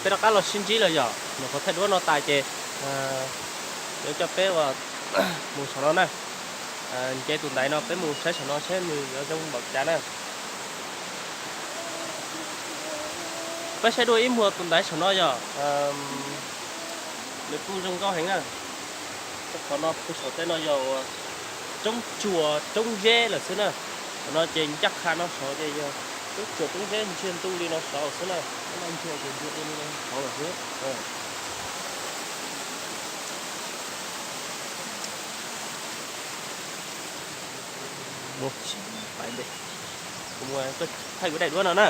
Peb rov qab los sib ntsib lawm yom, nyuam qhuav thaij duab no tas ces yuav coj peb ua mus saum no na. Nce tus ntaiv no peb mus saib saum no seb nws yuav zoo npaum cas na. Peb saib dua ib muag tus ntaiv saum no yog nws kuj zoo nkauj heev na. Qhov no pw saum tej no yog uas roob tsuas roob zeb lawm xwb na. Qhov no ces ncaj qha no saud ces yog roob tsuas roob zeb ntsiag ntuj li no saud xwb na. Ntsia ces ntsia dua li no saud lawm xwb. Thaij kuv daim duab no na.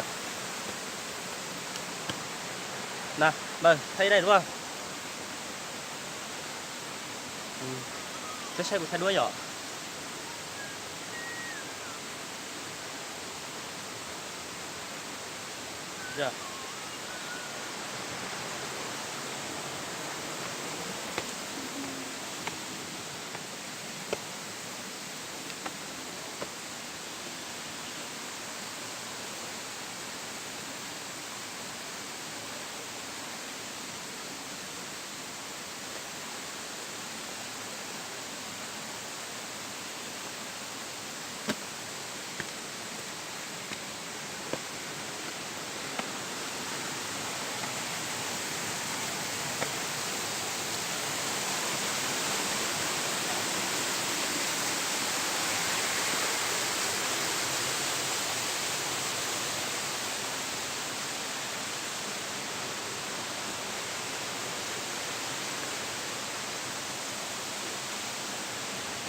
Na, thaij daim duab. Peb saib kuv thaij duab yom.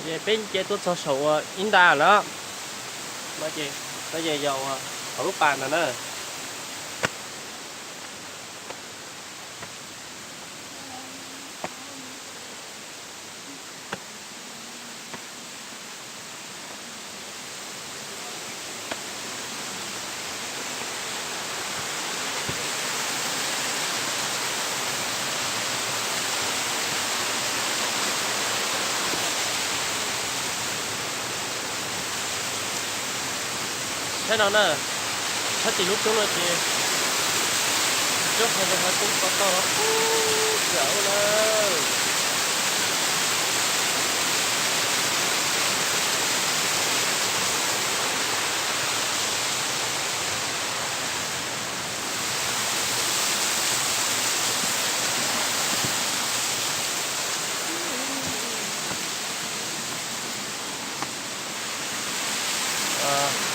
Ces peb nce tuaj txog saum uas ib nta lawm. No ces yog uas hauv lub pas ntawd na. Saib no na, sab tim lub roob no ces roob hav zoov hav tsuag to to los kub kawg na.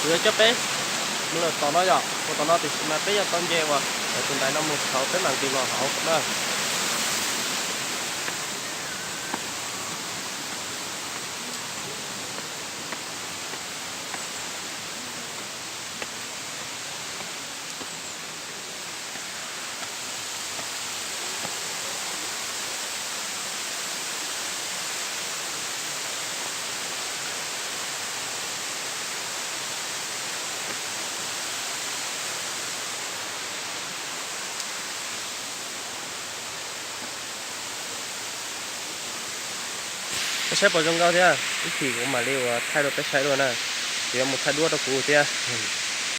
Kuv yuav coj peb mus lawm tom no yom, mus tom no tiam sis mas peb yuav tau nce uas tus ntaiv no mus saud peb mam nqis los hauv na. Peb saib puas zoo nkauj thiab, ib chim kuv mam li uas thaij rau peb saib dua na, kuv yuav mus thaij duab rau kuv thiab.